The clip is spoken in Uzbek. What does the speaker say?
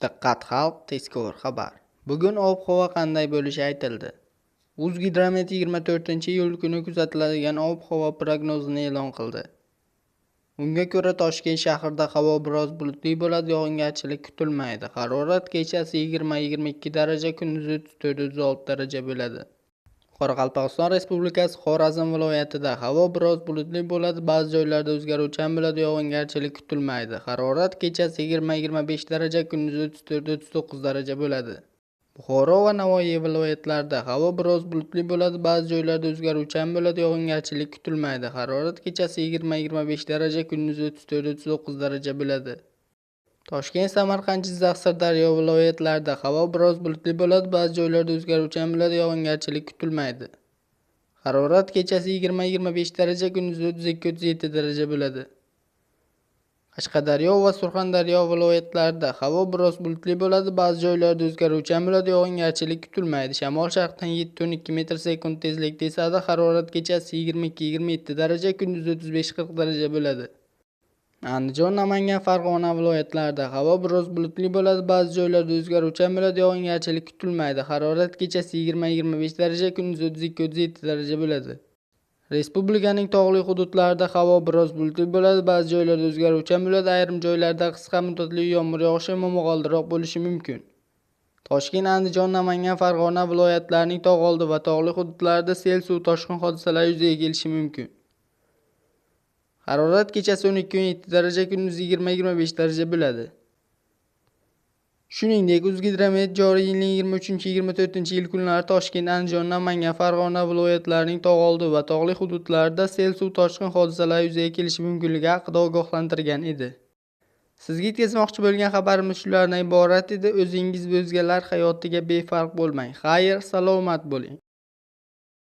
Diqqat xalq, tezkor xabar. Bugun ob-havo qanday bo'lishi aytildi. O'zgidromet 24-iyul kuni kuzatiladigan ob-havo prognozini e'lon qildi. Unga ko'ra, Toshkent shahrida havo biroz bulutli bo'ladi, yog'ingarchilik kutilmaydi. Harorat kechasi 20-22 daraja, kunduzi 34-36 daraja bo'ladi. Qoraqalpog'iston Respublikasi Xorazm viloyatida havo biroz bulutli bo'ladi, ba'zi joylarda o'zgaruvchan bo'ladi, yog'ingarchilik kutilmaydi. Harorat kechasi 20-25 daraja, kunduzi 34-39 daraja bo'ladi. Buxoro va Navoiy viloyatlarida havo biroz bulutli bo'ladi, ba'zi joylarda o'zgaruvchan bo'ladi, yog'ingarchilik kutilmaydi. Harorat kechasi 20-25 daraja, kunduzi 34-39 daraja bo'ladi. Toshkent, Samarqand, Jizzax, Sirdaryo viloyatlarida havo biroz bulutli bo'ladi, ba'zi joylarda o'zgaruvchan bo'ladi, yog'ingarchilik kutilmaydi. Harorat kechasi 20-25 daraja, kunduzi 32-37 daraja bo'ladi. Qashqadaryo va Surxondaryo viloyatlarida havo biroz bulutli bo'ladi, ba'zi joylarda o'zgaruvchan bo'ladi, yog'ingarchilik kutilmaydi. Shamol sharqdan 7-12 metr sekund tezlikda esadi. Harorat kechasi 22-27 daraja, kunduzi 35-40 daraja bo'ladi. Andijon, Namangan, Farg'ona viloyatlarida havo biroz bulutli bo'ladi, ba'zi joylarda o'zgaruvchan bo'ladi, yog'ingarchilik kutilmaydi. Harorat kechasi 20-25 daraja, kunduzi 32-37 daraja bo'ladi. Respublikaning tog'li hududlarida havo biroz bulutli bo'ladi, ba'zi joylarda o'zgaruvchan bo'ladi, ayrim joylarda qisqa muddatli yomg'ir yog'ishi, momaqaldiroq bo'lishi mumkin. Toshkent, Andijon, Namangan, Farg'ona viloyatlarining tog' oldi va tog'li hududlarida sel, suv toshqin hodisalari yuzaga kelishi mumkin. Harorat kechasi 12-17 daraja, kunduzi 20-25 daraja bo'ladi. Shuningdek, O'zgidromet joriy yilning 23-24-iyul kunlari Toshkent, Andijon, Namangan, Farg'ona viloyatlarining tog' oldi va tog'li hududlarida sel, suv toshqin hodisalari yuzaga kelishi mumkinligi haqida ogohlantirgan edi. Sizga yetkazmoqchi bo'lgan xabarimiz shulardan iborat edi. O'zingiz va o'zgalar hayotiga befarq bo'lmang. Xayr, salomat bo'ling.